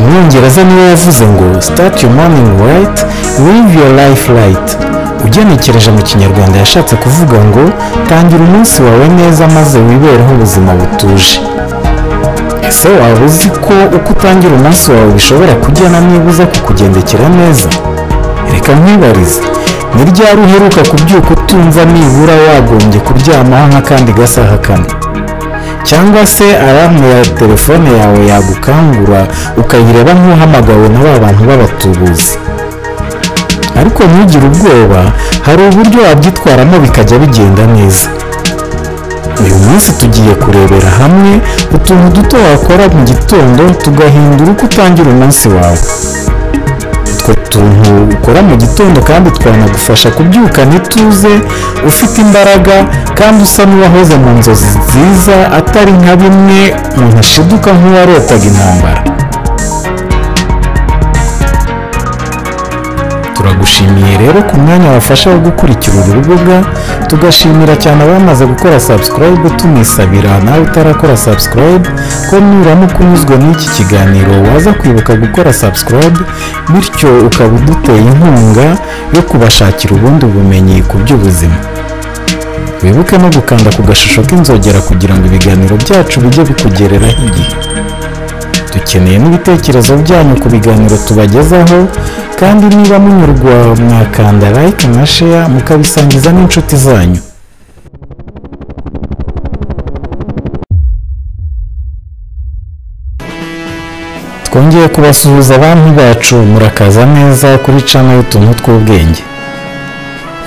Umwongereza niwe yavuze ngo "Start your morning right, live your life right." Ugenekereje mu Kinyarwanda yashatse kuvuga ngo tangira umunsi wawe neza maze wibereho ubuzima butuje. Ese waba uzi ko uko utangira umunsi wawe bishobora kugena niba uza kukugendekera neza? Reka nkwibarize, ni ryari uheruka kubyuka utumva nibura wagombye kuryamaho nk'akandi gasaha kamwe? Cyangwa se alarme ya telefone yawe yagukangura ukayireba nk'uhamagawe na ba bantu b'abatubuzi? Ariko ntugire ubwoba, hari uburyo wabyitwaramo bikajya bigenda neza. Uyu munsi tugiye kurebera hamwe utuntu duto wakora mu gitondo tugahindura uko utangira umunsi wawe. Utwo tuntu ukora mu gitondo kandi twanagufasha kubyukana ituze, ufite imbaraga kandi usa n'uwahoze mu nzozi nziza, atari nka bimwe umuntu ashiduka nk'uwarotaga intambara. Turagushimiye rero ku mwanya wafasha wo gukurikira uru rubuga, tugashimira cyane abamaze gukora subscribe, tunisabira nawe utarakora subscribe ko nuramuka unyuzwe n'iki kiganiro waza kwibuka gukora subscribe, bityo ukaba uduteye inkunga yo kubashakira ubundi bumenyi ku by'ubuzima. Wibuke no gukanda ku gashusho k'inzogera kugira ngo ibiganiro byacu bijye bikugereraho igihe. Dukeneye n'ibitekerezo byanyu ku biganiro tubagezaho, kandi niba munyurwa mwakanda like na share mukabisangiza n'inshuti zanyu. Twongeye kubasuhuza abantu bacu, murakaza neza kuri channel y'utuntu tw'ubwenge.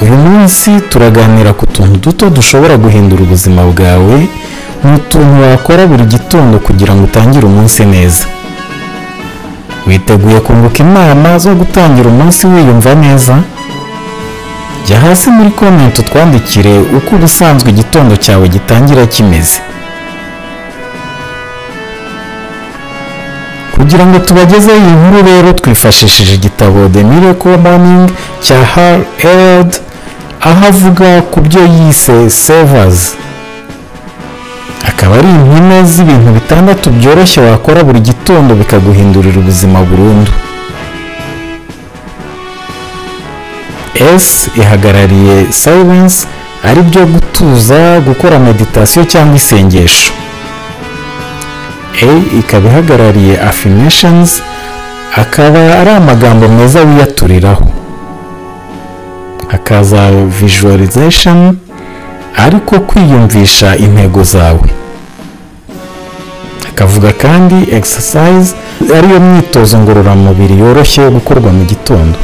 Uyu munsi turaganira ku tuntu duto dushobora guhindura ubuzima bwawe, ni utuntu wakora buri gitondo kugira ngo utangire umunsi neza. Witeguye kunguka inama zo gutangira umunsi wiyumva neza? Jya hasi muri comment utwandikire uko ubusanzwe igitondo cyawe gitangira kimeze. Kugira ngo tubagezeho iyi nkuru rero twifashishije igitabo The Miracle Morning cya Hal Elrod, aho avuga ku byo yise Savers. Akaba ari impine z'ibintu bitandatu byoroshye wakora buri gitondo bikaguhindurira ubuzima burundu. S ihagarariye silence, ari byo gutuza, gukora meditation cyangwa isengesho. A ikaba ihagarariye affirmations, akaba ari amagambo meza wiyaturiraho. Hakaza visualization, ariko kwiyumvisha intego zawe. Akavuga kandi exercise, ariyo myitozo ngororamubiri yoroshye yo gukorwa mu gitondo.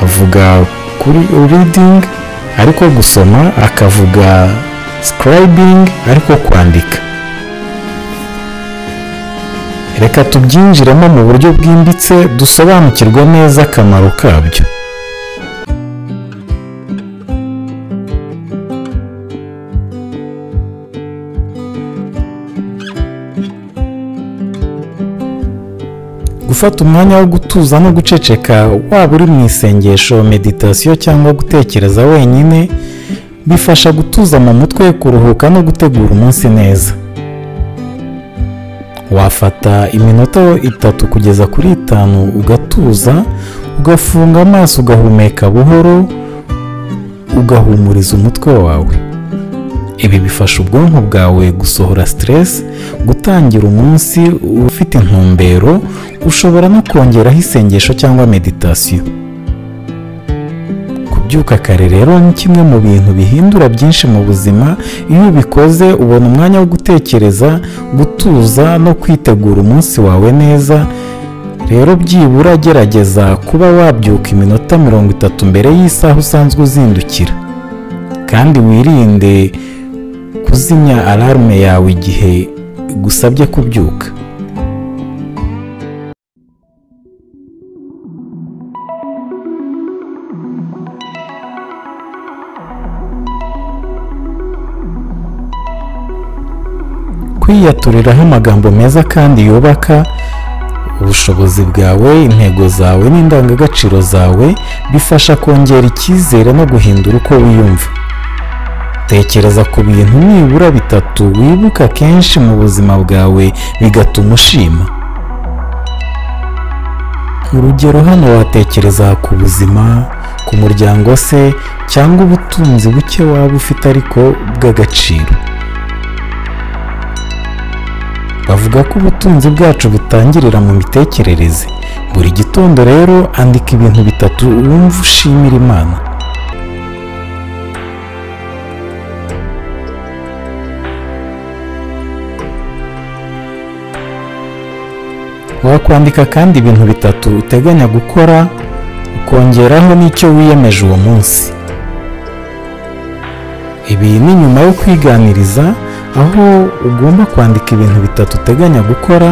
Avuga kuri reading, ariko gusoma, akavuga scribing, ariko kwandika. Reka tubyinjiremo mu buryo bwimbitse dusobanukirwe neza akamaro kabyo. Gufata umwanya wo gutuza no guceceka, waba uri mu isengesho, meditation cyangwa gutekereza wenyine, bifasha gutuza mu mutwe, kuruhuka no gutegura umunsi neza. Wafata iminota 3 kugeza kuri 5 ugatuza, ugafunga amaso, ugahumeka buhoro, ugahumuriza umutwe wawe. Ibi bifasha ubwonko bwawe gusohora stress, gutangira umunsi ufite intumbero. Ushobora no kongeraho isengesho cyangwa meditation. Kubyuka kare rero ni kimwe mu bintu bihindura byinshi mu buzima. Iyo ubikoze ubona umwanya wo gutekereza, gutuza no kwitegura umunsi wawe neza. Rero byibura gerageza kuba wabyuka iminota 30 mbere y'isaha usanzwe uzindukira, kandi wirinde kuzimya alarme yawe igihe igusabye kubyuka. Kwiyaturiraho amagambo meza kandi yubaka ubushobozi bwawe, intego zawe n'indangagaciro zawe bifasha kongera icyizere no guhindura uko wiyumva. Tekereza ku bintu nibura 3 wibuka kenshi mu buzima bwawe bigatuma ushima. Urugero hano watekereza ku buzima, ku muryango se cyangwa ubutunzi buke waba ufite ariko bw'agaciro. Bavuga ko ubutunzi bwacu butangirira mu mitekerereze. Buri gitondo rero andika ibintu bitatu wumva ushimira Imana. Wakwandika kandi ibintu bitatu uteganya gukora, ukongeraho n'icyo wiyemeje uwo munsi. Ibi ni nyuma yo kwiganiriza, aho ugomba kwandika ibintu bitatu uteganya gukora,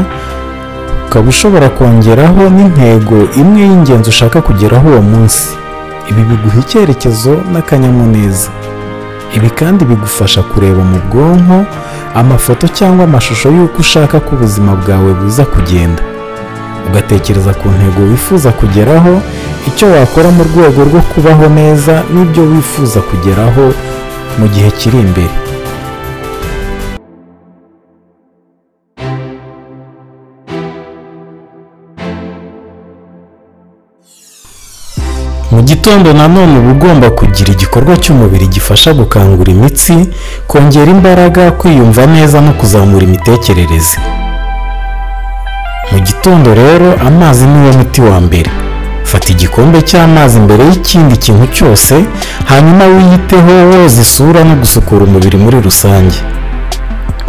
ukaba ushobora kongeraho n'intego imwe y'ingenzi ushaka kugeraho uwo munsi. Ibi biguha icyerekezo n'akanyamuneza. Ibi kandi bigufasha kureba mu bwonko amafoto cyangwa amashusho y'uko ushaka ko ubuzima bwawe buza kugenda, ugatekereza ku ntego wifuza kugeraho, icyo wakora mu rwego rwo kubaho neza n'ibyo wifuza kugeraho mu gihe kiri imbere. Mu gitondo nanone uba ugomba kugira igikorwa cy'umubiri gifasha gukangura imitsi, kongera imbaraga, kwiyumva neza no kuzamura imitekerereze. Mu gitondo rero amazi niwo muti wa mbere. Fata igikombe cy'amazi mbere y'ikindi kintu cyose, hanyuma wiyiteho woza isura no gusukura umubiri muri rusange.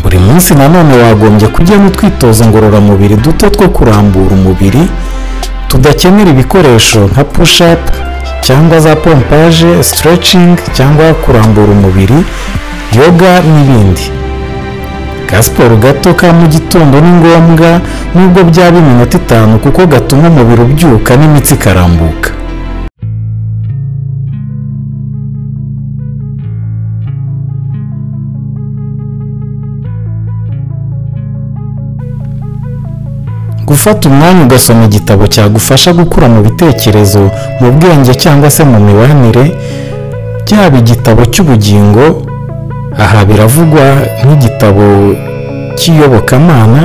Buri munsi nanone wagombye kujya mu twitozo ngororamubiri duto two kurambura umubiri, tudakenera ibikoresho nka push up cyangwa za pompage, stretching cyangwa kurambura umubiri, yoga n'ibindi. Ka siporo gato ka mu gitondo ni ngombwa nubwo byaba iminota 5, kuko gatuma umubiri ubyuka n'imitsi ikarambuka. Gufata umwanya ugasoma igitabo cyagufasha gukura mu bitekerezo, mu bwenge cyangwa se mu mibanire, byaba igitabo cy'ubugingo, aha biravugwa nk'igitabo cy'iyobokamana,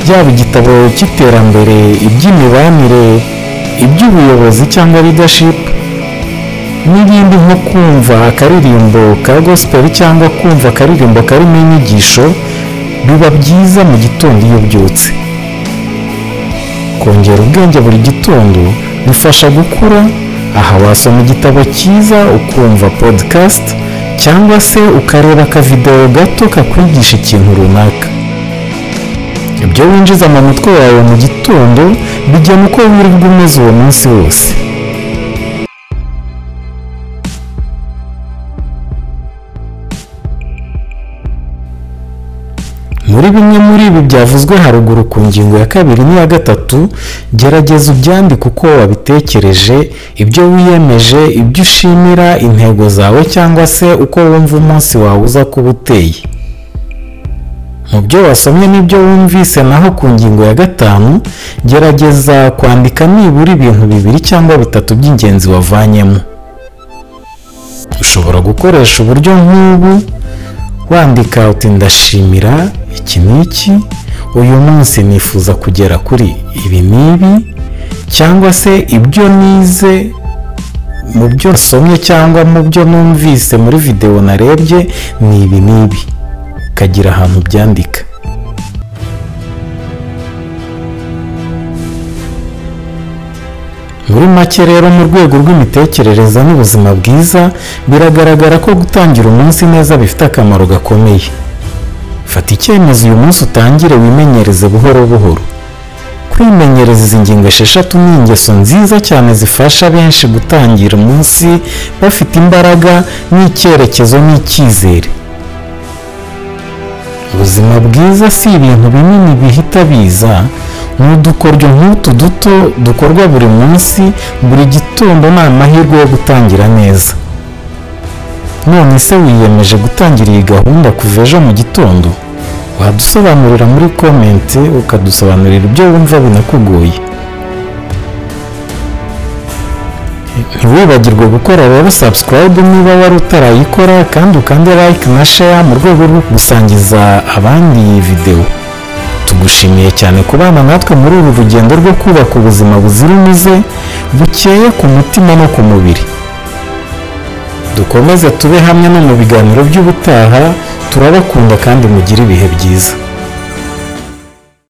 byaba igitabo cy'iterambere, iby'imibanire, iby'ubuyobozi cyangwa leadership, n'ibindi nko kumva akaririmbo ka gospel cyangwa kumva akaririmbo karimo inyigisho, biba byiza mu gitondo iyo ubyutse. Kongera ubwenge buri gitondo bifasha gukura. Aha wasoma igitabo cyiza, ukumva podcast cyangwa se ukareba akavideo gato kakwigisha ikintu runaka. Ibyo winjiza mu mutwe wawe mu gitondo bigena uko wirirwa umeze uwo munsi wose. Muri bimwe muri ibi byavuzwe haruguru ku ngingo ya 2 n'iya 3, gerageza ubyandike uko wabitekereje, ibyo wiyemeje, ibyo ushimira, intego zawe cyangwa se uko wumva umunsi wawe uza kuba uteye. Mu byo wasomye n'ibyo wumvise naho ku ngingo ya 5, gerageza kwandika nibura ibintu 2 cyangwa 3 by'ingenzi wavanyemo. Ushobora gukoresha uburyo nk'ubu wandika uti ndashimira iki n'iki, uyu munsi nifuza kugera kuri ibi n'ibi, cyangwa se ibyo nize mu byo nasomye cyangwa mu byo numvise muri video narebye ni ibi n'ibi, ukagira ahantu byandika. Muri make rero mu rwego rw'imitekerereze n'ubuzima bwiza, biragaragara ko gutangira umunsi neza bifite akamaro gakomeye. Fata icyemezo uyu munsi utangire wimenyereze buhoro buhoro. Kwimenyereza izi ngingo 6 ni ingeso nziza cyane zifasha benshi gutangira umunsi bafite imbaraga n'icyerekezo n'icyizere. Ubuzima bwiza si ibintu binini bihita biza, ni udukoryo nk'utu duto dukorwa buri munsi, buri gitondo ni amahirwe yo gutangira neza. None se wiyemeje gutangira iyi gahunda kuva ejo mu gitondo? Wadusobanurira muri comment, ukadusobanurira ibyo wumva binakugoye. Ntiwibagirwe gukora rero subscribe niba wari utarayikora, kandi ukande like na share mu rwego rwo gusangiza abandi iyi video. Tugushimiye cyane kubana natwe muri uru rugendo rwo kubaka ubuzima buzira umuze, bukeye ku mutima no ku mubiri. Dukomeze tube hamwe no mu biganiro by'ubutaha. Turabakunda kandi mugire ibihe byiza.